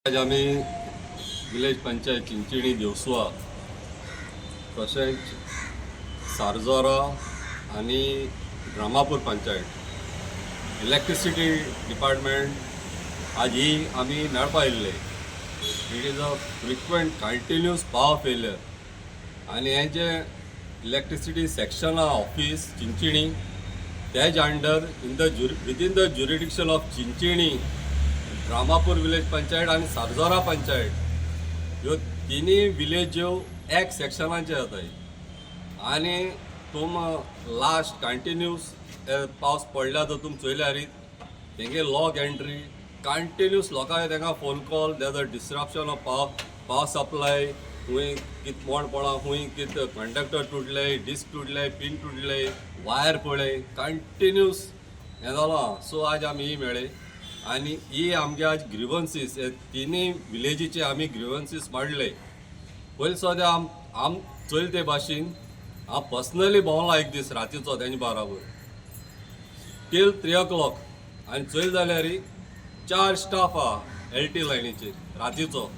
आज आमी विलेज पंचायत चिंचिणी देवसुआ, तशेंच सारजोरा आनी रामापूर पंचायत इलेक्ट्रिसिटी डिपार्टमेंट आज ही आमी मेळपा येयल्ले. It is a frequent continuous power failure आनी हें जें इलेक्ट्रिसिटी सेक्शन आहा ऑफीस चिंचिणी, तेज under in the within the jurisdiction of Chinchinim, Ramapur village panchayat आनी सारजोरा पंचायत, ह्यो तिनूय विलेज्यो एक सेक्शनाचे जाताय. आनी तुम लास्ट कंटिन्यूस पावस पडल्या तर तुम चोयल्यार तेंगे लॉग एंट्री कंटिन्यूस लोकांक तेंका phone call, there a disruption of power supply. खूंय कित मोड पडला, खूंय कित कंडक्टर तुटले, डिस्क तुटले, पिन तुटले, वायर पळय, कंटिन्यूस हें जालां. सो आज आमी ही मेळ्ळे आनी ही आमगे आज ग्रिवन्सीस, हे तिनूय विलेजीचे आमी ग्रिवन्सीस मांडले. पयलीं सद्या आम चोयले ते भाशेन हांव पर्सनली भोंवला एक दीस रातीचो तेंचे बाराबर टील 3 ओ क्लॉक आनी चोयले जाल्यार चार स्टाफ आहा एल टी लायनीचेर रातीचो.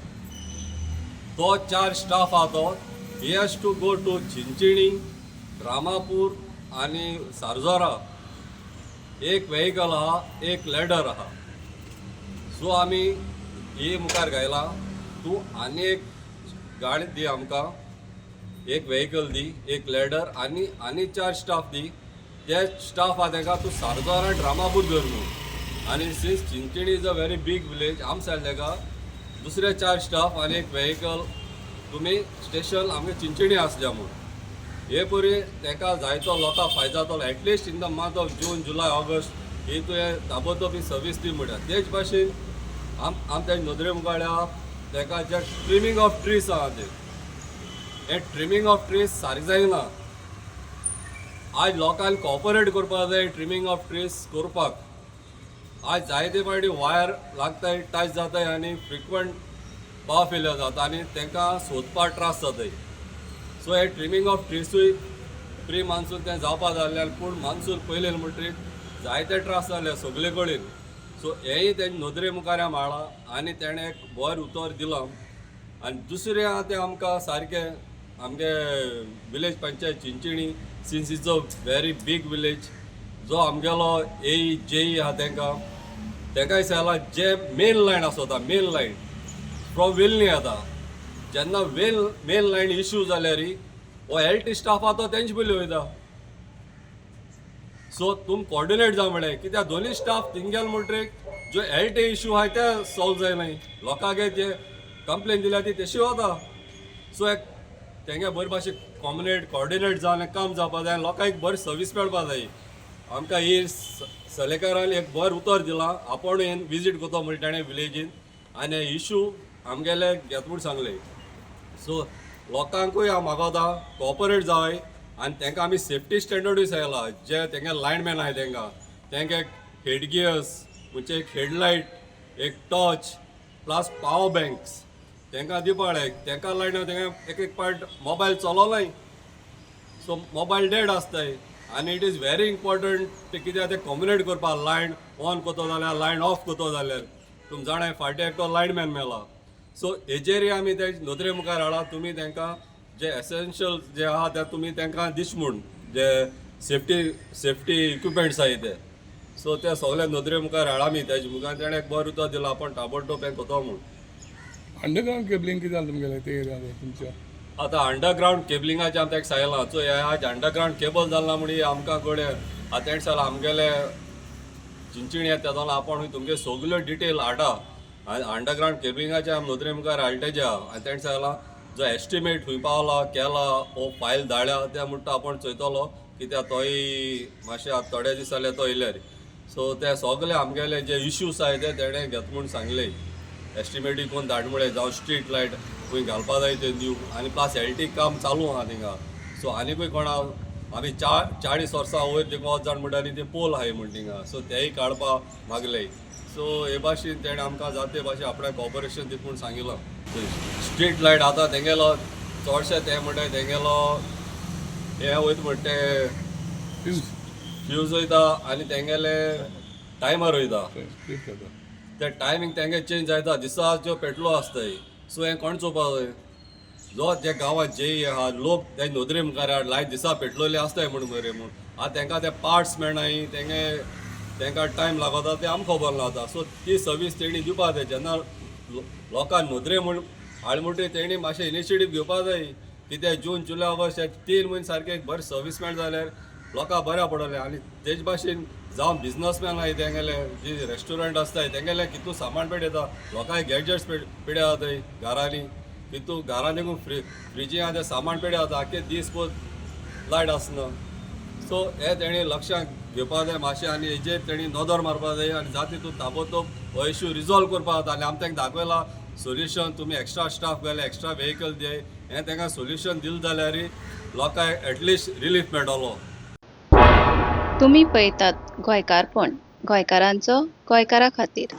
तो चार स्टाफ आहा तो he has to go to Chinchinim, Ramapur आनी सारजोरा. एक वेहिकल आहा, एक लॅडर आहा. सो आमी ही मुखार घायला, तूं आनी एक गाडी दी आमकां, एक वेहिकल दी, एक लॅडर आनी आनी चार स्टाफ दी. ते स्टाफ आहा तेका तूं सारजोरा आनी रामापूर धर न्हू. आनी since Chinchinim is a very big village, आम सांगलें तेका दुसरे चार स्टाफ आनी एक वेहिकल तुमी स्टेशन आमगे चिंचिणी आसल्या म्हूण. हे परी तेका जायतो लोकांक फायदो जातलो, at least in the month of June, July, August ही तुवें ताबडतोब ही सर्वीस दी म्हणटा. तेच भाशेन आम आम तेजे नदरे मुखार तेका जे ट्रिमींग ऑफ ट्रीज आहा ते, हे ट्रिमींग ऑफ ट्रीज सारकें जायना. आज लोकांनी कॉपरेट करपाक जाय ट्रिमींग ऑफ ट्रीज करपाक. आज जायते फावटी वायर लागताय, टच जाताय आनी फ्रिक्वंट पावर फेलियर जाता आनी तांकां सोदपाक त्रास जाताय. सो हे ट्रिमींग ऑफ ट्रीसूय प्री मान्सून तें जावपा जाल्लें, पूण मान्सून पयलें म्हणटरीत जायते त्रास जाले सगळे कडेन. सो हेंय तेंचे नदरे मुखार हाडलां आनी तेणें एक बरें उतर दिलां. आनी दुसरें आहा तें आमकां सारकें आमगे village panchayat Chinchinim, since is a very big village, जो आमगेलो ए जेई आहा तेंकां तेंकाय सांगलां, जे मेन लायन आसता, मेन लायन फ्रॉम वेलनी येता, जेन्ना वेल मेन लायन इशू जाल्यार हो एल टी स्टाफ आहा तो तेंचे पयलीं वयता. सो तुम कॉर्डिनेट जाव म्हळें, कित्याक दोनूय स्टाफ थिंग गेल म्हणटरीर जो एल टी इशू आहा ते सॉल्व जायनाय. लोकांक जे कंप्लेन दिल्या ती तशी वता. सो एक तेंगे बरे भाशेन कॉम्युनेट कॉर्डिनेट जावन काम जावपा जाय, लोकांक बरी सर्वीस मेळपा जाय. आमकां ही सलेकारान एक बरें उतर दिलां, आपूण येवन विजीट करता म्हणटा तेणें विलेजीन आनी इशू आमगेले घेत म्हूण सांगले. सो लोकांकूय हांव मागोता, कॉपरेट जाय आनी तांकां आमी सेफ्टी स्टँडर्डूय सांगला. जे तेंगे लायनमॅन आहाय तेंकां तेंकां एक हेड गियर्स म्हणजे एक हेडलायट, एक टॉर्च प्लस पावर बँक्स तेंकां दिवपा जाय. तेंकां लायन तेंकां एक एक पार्ट मोबायल चलोनाय, सो मोबायल डेड आसताय. आनी it is very important ते, कित्याक ते कम्युनिकेट करपाक लायन ऑन करतो जाल्यार, लायन ऑफ करतो जाल्यार. तुम जाणाय, फाटीं एकटो लायनमॅन मेला. सो हेजेरय आमी ते नदरे मुखार हाडा, तुमी तांकां जे एसेन्शियल जे आहा ते तुमी तांकां दिश म्हूण, जे सेफ्टी इक्विपमेंट्स आहाय ते. सो ते सगळे नदरे मुखार हाडा आमी तेजे मुखार. तेणें एक बरें उतर दिलां, आपूण ताबडतोब हें करतो म्हूण. अंडरग्रावंड केबलिंग कितें जालें तुमगेलें ते एरिया तुमच्या? आतां अंडरग्रावंड केबलिंगाचें आमी ताका सांगलां. सो हे आज अंडरग्रावंड केबल जालां म्हण आमकां कडेन आतां तेणें सांगलां, आमगेले चिंचिणी येता तेदोना आपूण तुमगे सगल्यो डिटेल हाडा आनी अंडरग्रावंड केबलिंगाचे आमी नदरे मुखार हाडले तेज्या. आनी तेणें सांगलां, जो एस्टिमेट खंय पावला केला हो फायल धाडल्या ते म्हणटा, आपूण चोयतलो, कित्याक तोय मातशें आतां थोडे दीस जाले तो येयल्यार. सो ते सगळे आमगेले जे इश्यूज आहाय ते तेणें घेत म्हूण सांगले. एस्टिमेटूय कोण धाड म्हळें, जावं स्ट्रीट लायट खंय घालपा जाय ते न्यू आनी प्लस एल टी काम चालू आहा थिंगा. सो आनीकूय कोणा आमी 40 वर्सां वयर थिंगा वच जाण म्हणटा ते पोल आहाय म्हण थिंगा, सो तेय काडपा मागले. सो हे भाशेन तेणें आमकां जाता ते भाशेन आपणाक कॉपरेशन दित म्हूण सांगिलां. स्ट्रीट लायट आतां तेंगेलो चडशे ते म्हणटा तेंगेलो हे वयता म्हणटा ते फ्यूज. फ्यूज वयता आनी तेंगेले टायमर वयता. ट्रीप जाता. ते टायमींग तेंगे चेंज जायता, दिसा ज्यो पेटलो आसताय. सो हें कोण चोवपा जाय? जो जे गांवांत जे आहा लोक ते नदरे मुखार हाड, लायट दिसा पेटलोले आसताय म्हूण मरे म्हूण आतां तेंकां ते पार्ट्स मेळनाय, तेंगे तेंकां टायम लागता, ते आमकां खबर ना आतां. सो ती सर्वीस तेणी दिवपा जाय. जेन्ना लोकांक नदरे म्हूण हाड म्हणटरी तेणी मातशें इनिशिएटीव घेवपा जाय. कित्याक जून, जुलय, ऑगस्ट हे 3 म्हयने सारके एक बरें सर्वीस मेळटा जाल्यार लोकांक बऱ्या पडटलें. आनी तेज भाशेन जावं बिजनसमॅन आहाय, तेंगेले जे रेस्टॉरंट आसताय तेंगेले कितू सामान पेट येता, लोकांक गॅजेट्स पेड्या जाताय घरांनी, कितू घरांनी फ्रिजी आहा ते सामान पेड्या जाता, आख्खे दीस पोत लायट आसना. सो हे तेणी लक्षांत घेवपा जाय मातशें आनी हेजेर तेणी नदर मारपा जाय आनी जाता तितून ताबडतोब हो इशू रिजॉल्व करपा जाता. आनी आमी तांकां दाखयला सोल्युशन, तुमी एक्स्ट्रा स्टाफ घाले, एक्स्ट्रा वेहिकल दियाय, हें तांकां सोल्युशन दिलें जाल्यार लोकांक एटलिस्ट रिलीफ मेळटलो. तुमी पळयतात गोंयकारपण, गोंयकारांचो गोंयकारा खातीर.